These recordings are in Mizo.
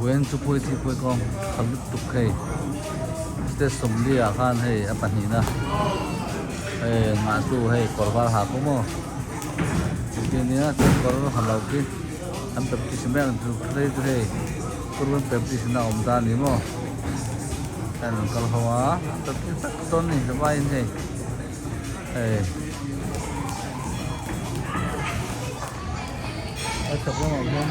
Vawiin chu pui thi pui kawng tha lutuk hei state sawmli ah khan hei a pahnihna hei ngah chu hei kawr var ha pawh maw engtin nia chuan kawr ha lo khi an practice mek ang chu phei chu hei kurun practice na awm ta a ni maw heng an kal ho a an practice tak dawn a ni vaiin hei hei. A chhak lamah hian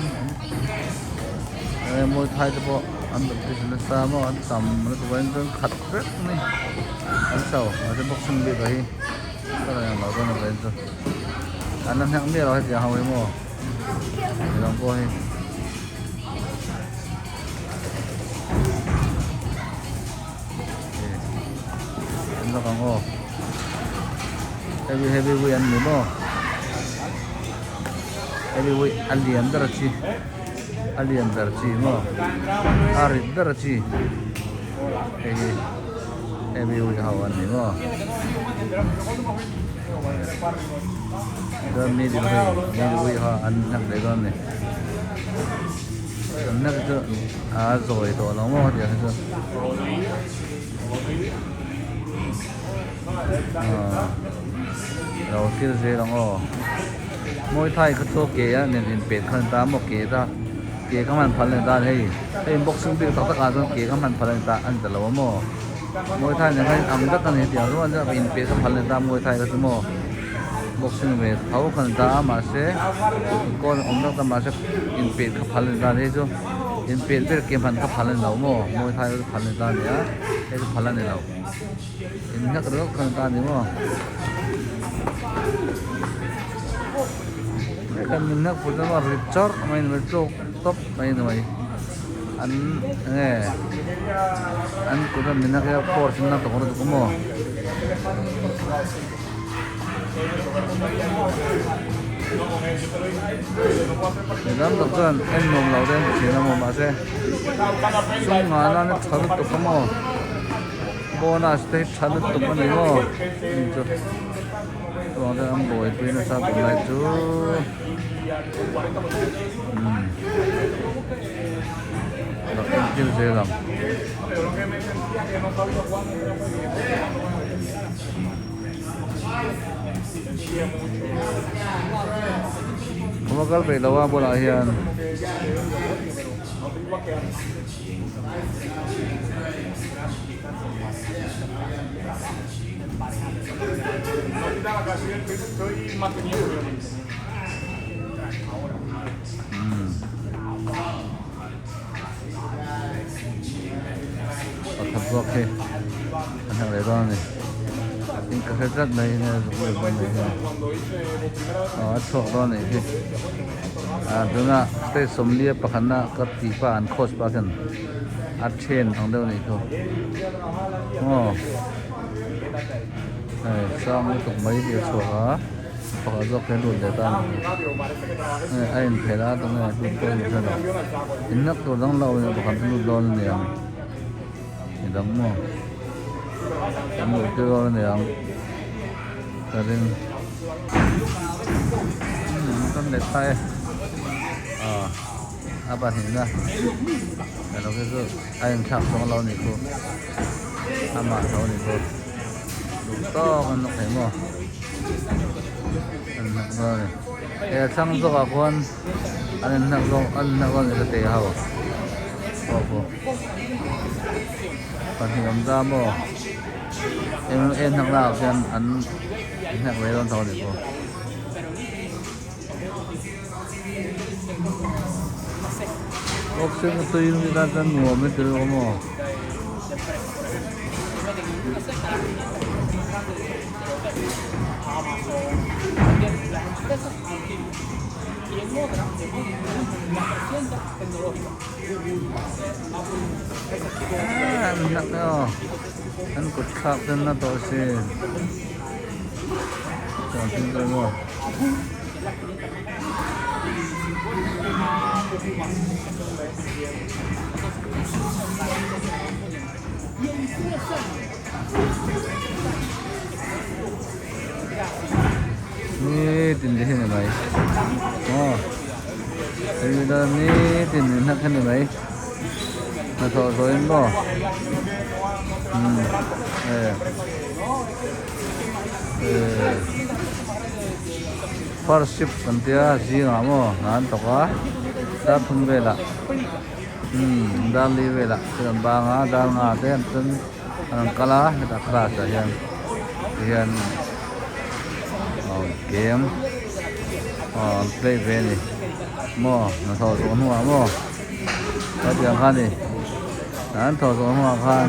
an mawi thai te pawh an rawn ti nasa maw an tam lutuk a chuan khat vek mai an cho mahse boxing bik ah hi ka rawn englo dawn a vawiin chu an la hnek miah lo hetiang ho hi maw midang pawh hi. En lawk ang aw heavy heavy weight an ni maw heavy weight a lian ber a chi a lian ber chi maw a rit ber a chi hei hi heavy weight ho an ni maw chuan middle weight middle weight ho an hnek leh dawn a ni. An hnek chu a zawi tawh lo maw tiang hi chuan aaa lo thil zel ang aw mawi thai kha chu ke a nen inpet kha a ni ta maw ke ta ke kha hman phal a ni ta hei hei boxing bik tak tak ah chuan ke kha hman phal a ni ta a ni ta lo a maw mawi thai nen khan ang vek a ni tiang chuan inpet kha phal a ni ta mawi thai kha chu maw. Boxing ve tho kha ni ta a mahse kawn awm tak ta mahse inpet kha phal a ni ta hei chu inpet ber ke hman kha phal a ni lo maw mawi thai chu phal a ni ta a ni a hei chu phal a ni lo in ngak ringawt kha ni ta a ni maw kan min ngak put a ri chawrh mai ni mai tluk tawp mai ni mai an enge an kut a min ngak hi a force in a tawk lutuk a maw. Midang tak chuan en nuam lo te an ti thin a maw mahse sum nghah nan a tha lutuk a maw bonus te hi tha lutuk a ni maw heng chu chuvang chuan an buaipui nasa tunlai chu umm rak entir zel ang. Ka kal peih lo a bulah hian Pakhat zawk hi a hnek leh dawn a ni in ka hre tlat mai nge zuk leh dawn mai hian aw a chhuak dawn anih hi ah tuna state sawmli a pakhatna ka tih pa an coach pa khian a then ang deuh anih chu aw hei sang lutuk mai hi a chhuak a. Pakhat zawk hian lut leh ta a ni. Hei a inphelh a tunge lut dawn ni hre lo. In nak tur dang lo in pakhat chu lut dawn a ni ang. Midang maw? An luh tir dawn a ni ang. Ka ring. Umm kan let ta e. Ah a pahnihna. Elo khi chu a inthlak chuang lo a nih chu. Amah tho a nih chu. Duh tawk an nawk thei maw an hnek dawn a ni he a thlang zawk ah khuan an in hnek zawk an in hnek dawn a ni ka ti ho aw pawh pahnih awm ta maw eng en hnek na ah khian an hnek ve dawn tho a ni pawh. Boxing tui mi tan chuan nuam i ti lo maw. An kut thlak ten na tawh sin chuan thil chu maw. Nitin te hi ni mai aw hei hi chuan nitin in hak hi ni mai. Hnathawh zawhin maw? Umm e e first shift kan tia zingah maw hna an thawk a dar thum velah umm dar li velah thil an bang a dar nga te an chuan an rawn kal a hetah class ah hian tihian aw game aw an play ve a ni maw hnathawh zawh hnuah maw. Hetiang kha a ni an thaw zawh hnuah khan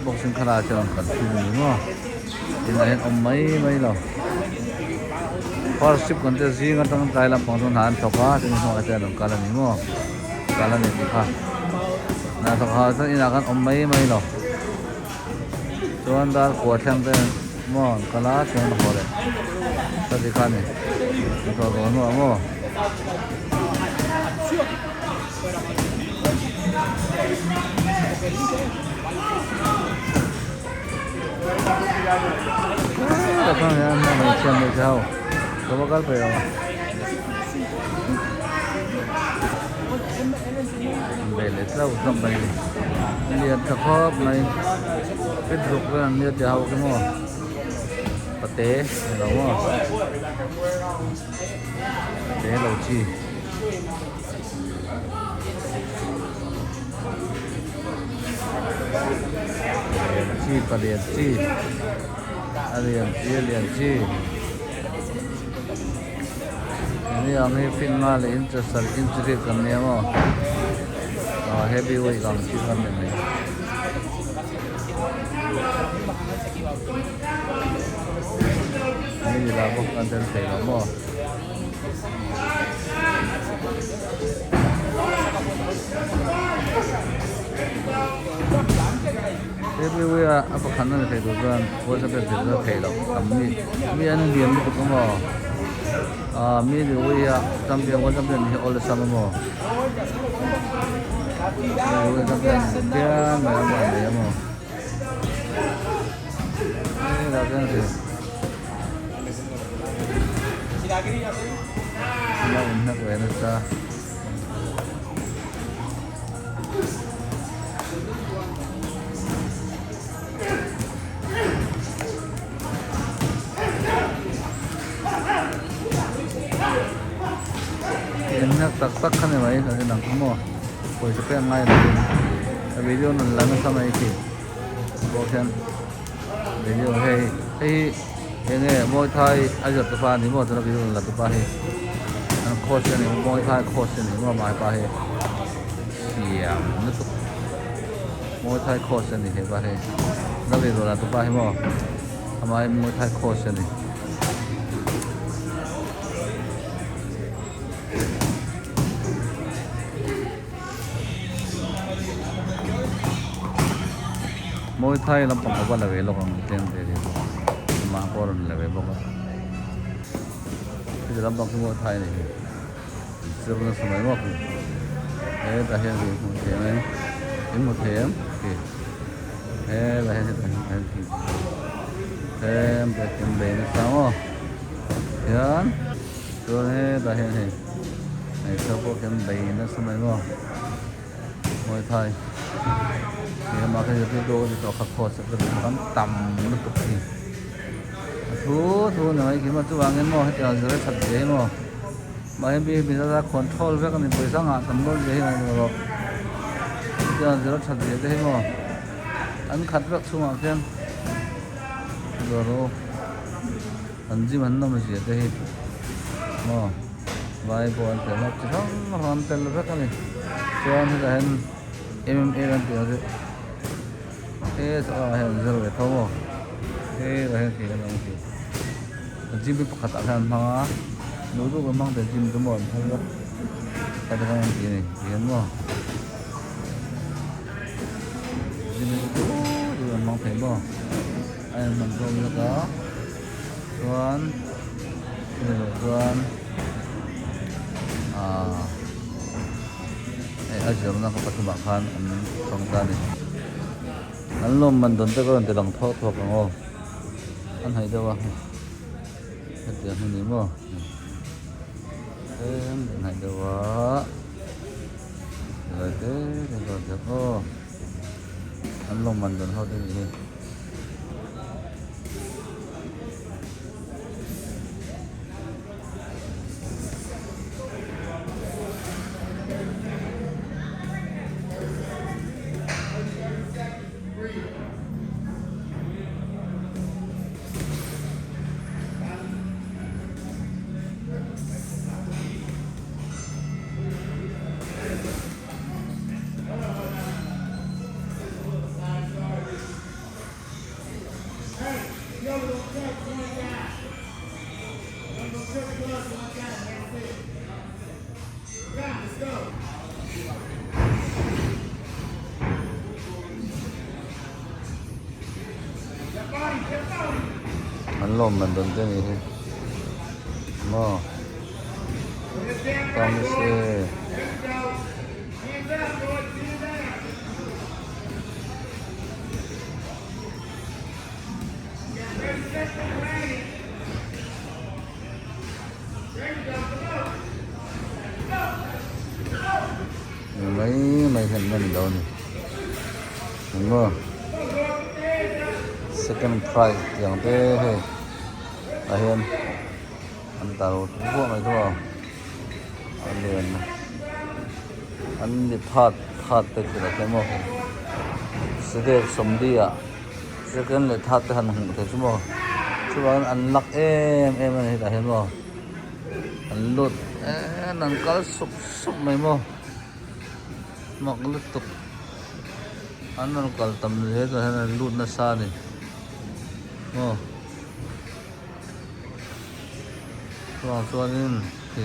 boxing kha lah chuan kan thil a ni maw inah hian awm mai mai lo first ship kan tia zing atang tlai lampang chu hna an thawk a chumi hnuah chuan an kal a ni maw kal a ni tih kha hna thawk ha chuan inah khan awm mai mai lo chuan dar kua thleng te maw an kal a chuan a haw leh ta ti kha a ni hna thawh zawh hnuah maw. Lian tha khawp mai fit ruk vel an nia tih ho khi maw pate ni lo maw. Te lo chi. Lian chi pa lian chi. A lian chi a lian chi. Ni ang hi fin nga leh inch sarih inch riat kan nia maw. Ah heavy weight ang chi kha ni mai. Mi lah bawk an tel thei lo maw. Heavyweight a a pakhat na ni thei tur chuan pawisa pek thei chu a theih loh tam mi mi an lian lutuk a maw ah middleweight a champion world champion hi awlsam a maw middleweight champion chian mai a maw an nei a maw. Inhnek tak tak kha ni mai ka rin ang kha maw pawisa pek ngai lovin a video rawn la nasa mai khi pawh khian video hei hei hi enge mawi thai a zir tupa a ni maw tuna video rawn la tupa hi an coach a ni mawi thai coach a ni maw mahse pa hi thiam lutuk mawi thai coach a ni hepa hi la video la tupa hi maw amah hi mawi thai coach a ni. Mawi thai lampang a va la ve lawk ang tlem ve ve bawk amah pawh a rawn la ve bawk a heti lampang khi mawi thai a ni hi zir nasa mai maw khi hetah hian in hmu thei ang em in hmu thei em khi hetah hian hetah hian khi tlem te in bei nasa maw hian chuan hetah hian hei hmeichhia pawh khi an bei nasa mai maw mawi thai ih amah khi zirtirtu a ni tawh kha course a tam tam lutuk a ni a thu thu a ni mai khi maw chuvangin maw hetiang zir a that ve hi maw mahni mi mi zat a control vek a ni pawisa ngah tam dawn ve hi a ni rawh hetiang zir a that ve te hi maw an khat vek chhungah khian dawr rawh u. An gym an nawm zia te hi maw vai pawh an tel a chi hrang hrang an tel vek a ni chuan hetah hian M_M_A kan tih ang chu he ah hian an zir ve tho maw hetah hian khi an awm khi gym hi pakhat ah khan an hmang a duh duh kan hmang thei gym chu maw an phal vek heti khan an ti a ni ti hian maw gym hi duh duh an hmang thei maw. A en hman zawk zawk a chuan chumi loh chuan ahh hei a zirna kha pathumah khan an hmang ta a ni an lawm man dawn te ka rawn ti lang thuak thuak ang aw an haih deuh a hetiang hi ni maw tlem an haih deuh a. te te aw an lawmman dawn ho te nih hi. An lawm man dawn te anih hi maw Pharmacy. Mai mai hian an lo ni engmaw second prize tih ang te hei ah hian an tar vuah mai thung a a lian an ni that that te khi la tlem a state sawmli ah second leh third te han hmuh theih chu maw chuvangin an luck em em a ni hetah hian maw an lut em an kal sup sup mai maw mak lutuk an rawn kal tam zel tah hian an lut nasa a ni maw. Chuvang chuanin khi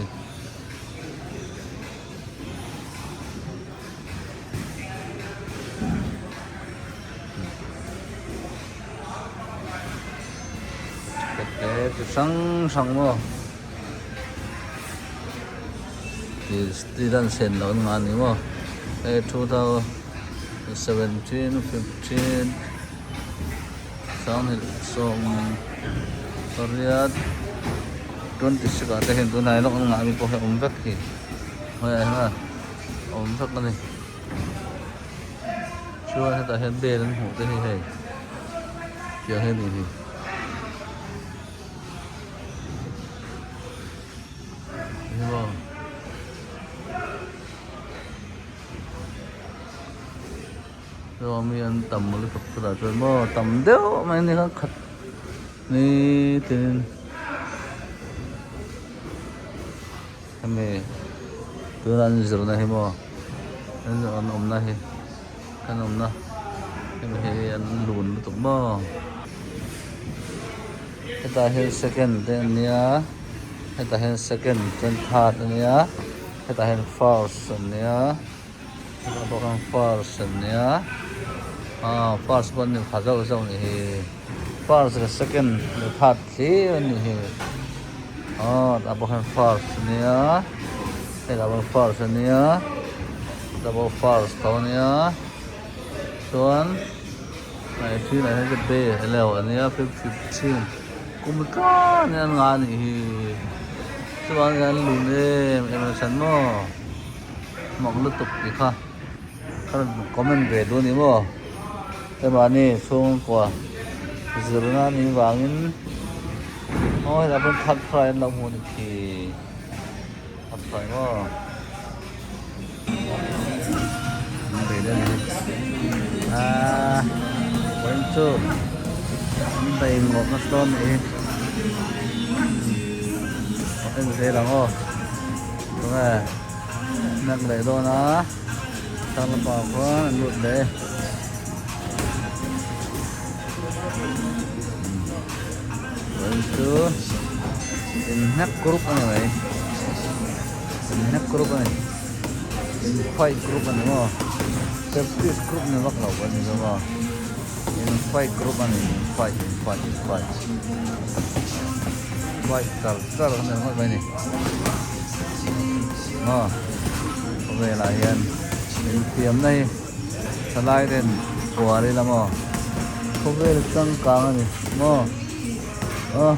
te chi hrang hrang maw ti lan sen loh an ngah a ni maw hei 2017 15 Sanghnih sawm pariat 26 ah te hian tunah hian lawk ngah mi pawh hi a awm vek hi hawih ah hian a awm vek a ni chuan hetah hian bel an hmuh te hi hei tiang hi a ni hi. Chuan mi an tam lutuk chutah chuan maw tam deuh mai a ni kha khat ni tin hemi tuna an zirna hi maw an awmna hi an awmna hemi hi an lun lutuk maw hetah hian second te an nia hetah hian second chuan third a nia hetah hian first an nia. Hetah pawh khan first an nia aw first pawh an ni pha zauh zauh nih hi first leh second leh third thlir an nih hi aw tah pawh khan first a nia hetah pawh first a nia hetah pawh first tho a nia chuan hei thil ah hian be elo a nia 15 kum tluan in an ngah a nih hi chuvangin an lun em em a chhan maw. Mak lutuk tih kha ka rawn comment ve duh a ni maw hemahni chhungkua zirna a nih vangin aw hetah pawh third prize an lo hmuh a ni khi third prize maw an bei daih a ni ahh vawiin chu an bei ngawt nasa dawn a nih hi a en zel ang aw. Tunge nek leh dawn a thlang lampang ah khuan an lut leh vawiin chu inhnek group a ni mai inhnek group a ni in fight group a ni maw practice group ni vak lo a ni lo maw in fight group a ni in fight in fight in fight fight char char a ni ringawt mai a ni. Maw khawvelah hian infiamna hi thalai ten puar ila maw khawvel changkang a ni maw aw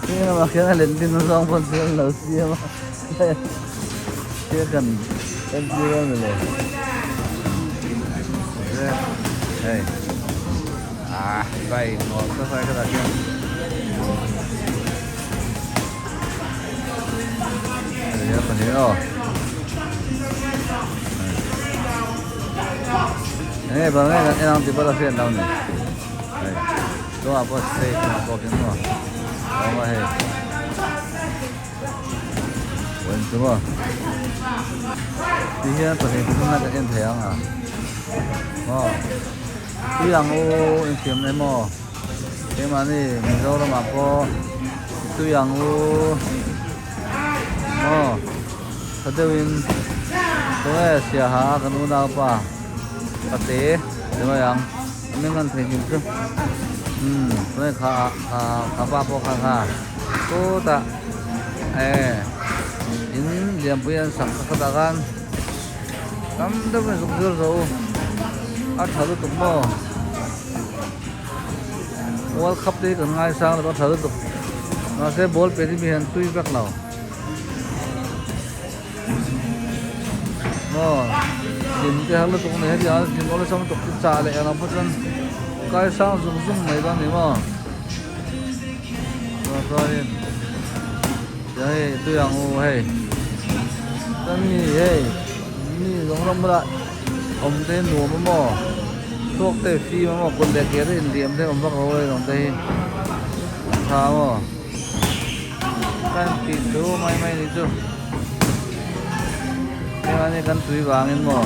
heng lamah khian a len din zawng pawn thil an lo siam a thil kan. Entir a ni le. Hei. Ah, vai nuam tak lai khatah khian. Hei a pahnih aw. Enge bang nge kan en ang tih pawh la hriat lo ni. Hei. Chungah pawh stage chungah pawh khian maw. A awm a hei. Wen chu maw ti hian pahnih pathum lai kan en thei ang a maw tui ang u inthiam nei maw keimahni Mizoram ah pawh tui ang u maw tha deuhin tunge siaha kan unaupa pate ti mai ang a hming an theihnghilh chu umm tunge kha kha pa pawh kha kha. Chutah eh in lianpui an sak kha khatah khan tam deuh in zuk zir zo a tha lutuk maw world cup te hi kan ngaisang lo a tha lutuk mahse ball pe hi mi hian tui vek lo maw hlim te har lutuk mai hetiang a hlim awlsam lutuk chu chah leh ang pawh chuan kaisang zung zung mai dawn a ni maw. Chuan hei tui ang u hei chuan mi hei mi zawng ram bulah awm te hi nuam a maw thluak te fim a maw kut leh ke te inliam te awm vak lo hei zawng te hi a tha maw kan tih thu mai mai ni chu heng kan tui vangin maw.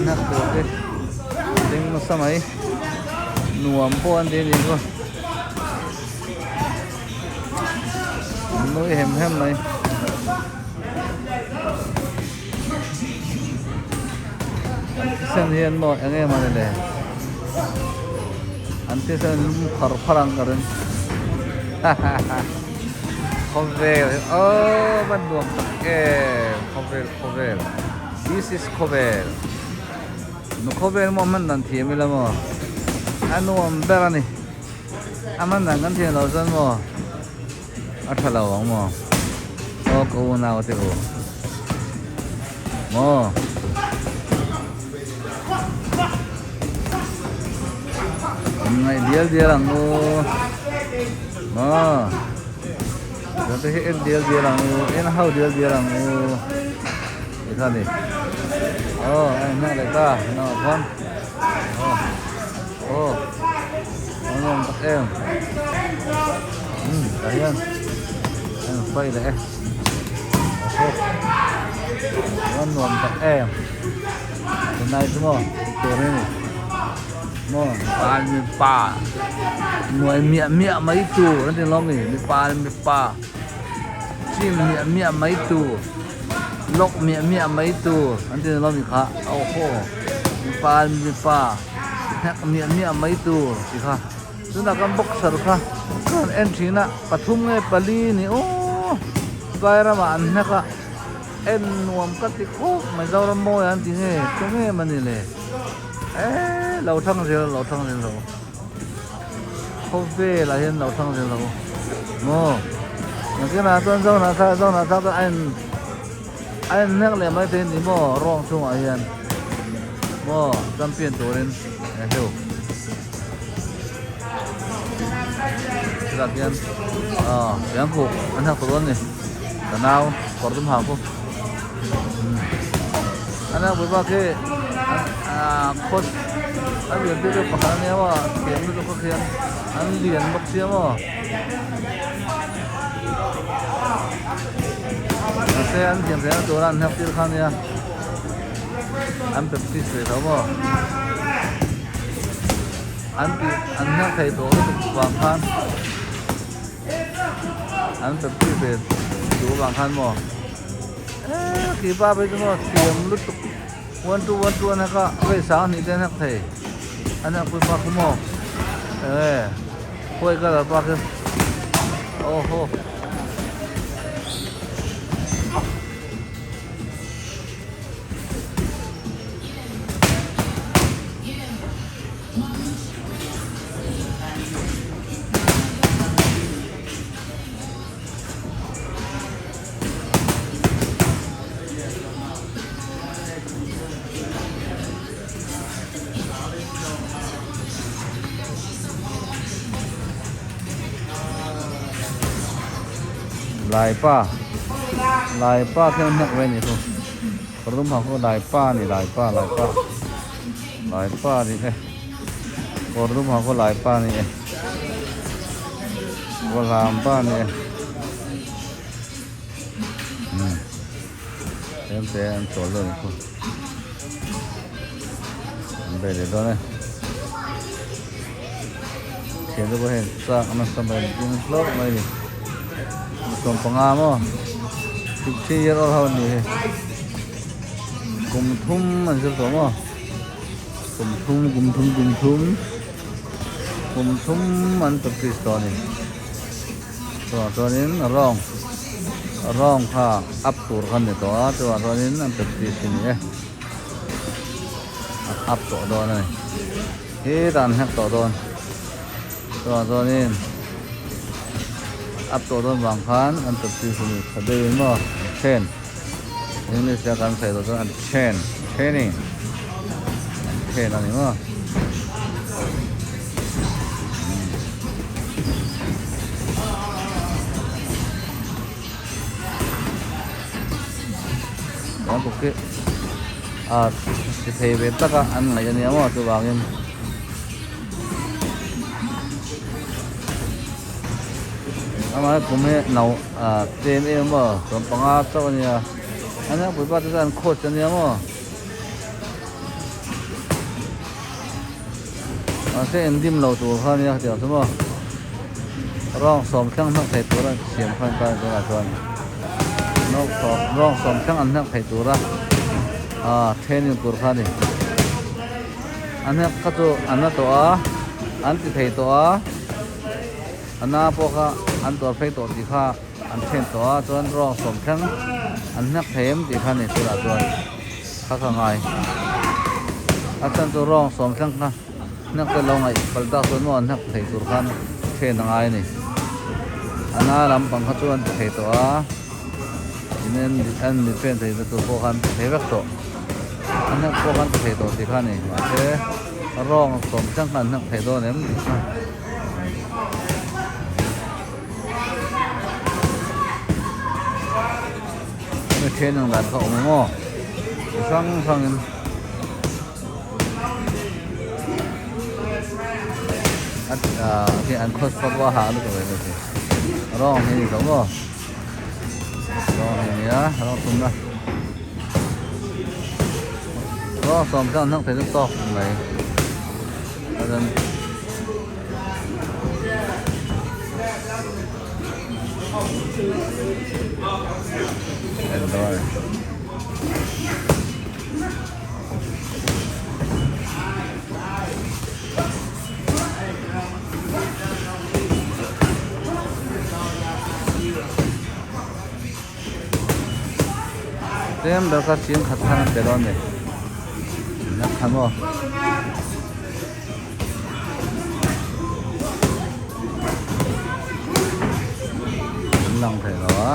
Hnak tur te ding nasa mai nuam pawh an ti a nih chu an nui hem hem mai. An thisen hian maw eng em a ni le an thisen lum phar phar ang ka ring hahaha khawvel hi aww va nuam tak em khawvel khawvel. This is khawvel nu khawvel maw hman dan thiam ila maw a nuam ber a ni a hman dan kan thiam loh chuan maw a tha lo ang maw aw ka unau te u maw. Ngaih dial dial ang u maw. Chuan te hi en dial dial ang u en ho dial dial ang u ti kha ni aw a inhnek leh ta naupang khan aw aw a nuam tak em umm tah hian a in fai leh e aw a nuam tak em tunlai chu maw tur hi ni. Maw mipa leh mipa nuai miah miah mai tur an ti lawm ni mipa leh mipa chim miah miah mai tur lawk miah miah mai tur an ti lawm ni kha aw haw mipa leh mipa hnek miah miah mai tur tih kha tunah kan boxer kha ka han en thin a pathum nge pali ni aw vai ramah an hnek a en nuam ka ti khawp mai Zoram mawi an ti nge tunge mawni le. Eee lo thang zel lo thang zel lo khawvelah hian lo thang zel lo maw nakinah chuan zohnah thlak zohnah thlak chuan a in a in hnek leh mai thei a ni maw rawng chhungah hian maw champion turin eheu chutah khian ah fiangkuk an hnek tawh dawn a ni ka nau kawr dum ha khu. A nia pui bak hi ah khaw a lian deuh deuh pakhat a nia maw thiam lutuk a khian an lian bawk sia maw mahse an thiam theihna tura an hnek tir kha ania an practice ve tho maw an tih an hnek thei tawh lutuk vang khan. An practice ve duh avang khan maw eee khi pa phei chu maw thiam lutuk one two one two an hek a vei sang hnih te an hek thei an hek pui pa khu maw enge khawi colour pa khi aw haw. Laipa Laipa khian an hnek ve a nih chu kawr dum ha khu Laipa a ni Laipa Laipa Laipa a ni e kawr dum ha khu Laipa a ni e Vawhlam pa a ni e umm tlem te an chawl dawn a nih khu an bei leh dawn e thian te pawh hei chak nasa mai an ding hlauh mai a ni 15 maw 15 year old ho an nih hi kum thum an zir tawh maw kum thum kum thum kum thum kum thum an practice tawh a ni. Chuvang chuanin rawng rawng kha up tur kha ni tawh a chuvang chuanin an practice hi ni e an up tawh dawn a ni hetah an hnek tawh dawn chuvang chuanin up tawh dawn vang khan an practice hi ni tha deuhin maw an train english a kan sawi tawh chuan an train training an train a ni maw. A ti thei ve tak a an ngaih a nia maw chuvangin amah kum hi no ah tlem em maw 15 chauh a nia a nia puipa te chuan an coach a nia maw. Mahse endim lo tur kha ania hetiang chu maw rawng sawm thleng hnak thei tura siam kha an tan tunah chuan rawng sawm thleng an hnak thei tura ah training tur kha ani a hnek kha chu an la tawh a an ti thei tawh a a na pawh kha an tuar phei tawh tih kha an then tawh a chuan rawng sawm thleng an hnek thei em tih kha a ni tunah chuan kha ka ngai a chhan chu rawng sawm thleng kha hnek te lo ngaih palh tak chuan maw an hnek thei tur khan then a ngai a ni a na lampang kha chu an ti thei tawh a in an mi pen thei na tur pawh khan an ti thei vek tawh a hnek pawh khan ti thei tawh tih kha a ni mahse rawng sawm thleng kha an hnek thei dawn em tih kha. Hemi training dan kha awm maw chi hrang hrangin a ah khi an khaw spot pawh a hah lutuk ve hei rawng hi ni tawh maw rawng hi nia rawng thumna rawng sawm chuan an hnawk thei chu tawk mai a chuan. Tlem ber kha ching khat khan a pe dawn a ni na kha maw. An lang thei lo a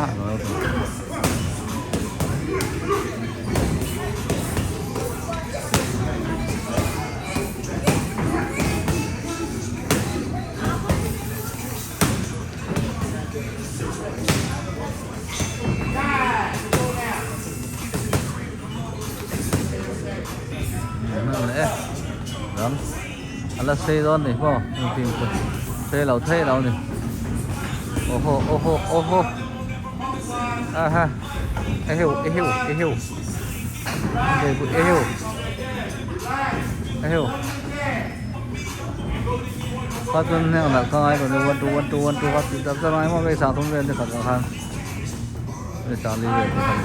Ram a la sei dawn ni maw engtin chu sei lo thei lo ni awhaw awhaw awhaw aha eheu eheu eheu eheu eheu. Kha chuan heng lah ka ngai tawh one two one two one two kha tih tak tak a ngai maw vei sang thum vel te khat ah khan vei sang li vel te kha ni.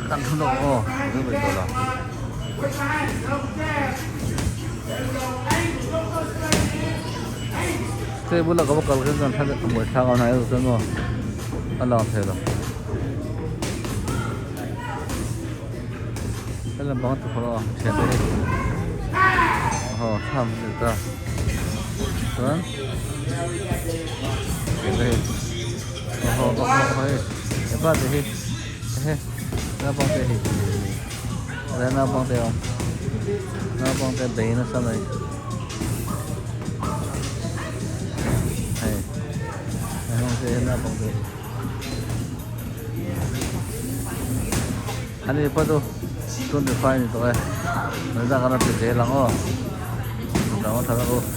Kan thun dawk aw chu vei tawh lo. Hei bula ka va kal khian chuan thla a buai thlak a hnai erawh chuan maw a lang thei lo he lampang a tukverh a thian te hi aw thlam a ni ta chuan hei aw aw hei hepa te hi he naupang te hi he naupang te a awm. Naupang te bei nasa mai. Hei hei hmang te hian naupang te ani pawh chu 25 ni tawh e. Nui tak a rawn ti zel ang aw. Dang a tha tak u.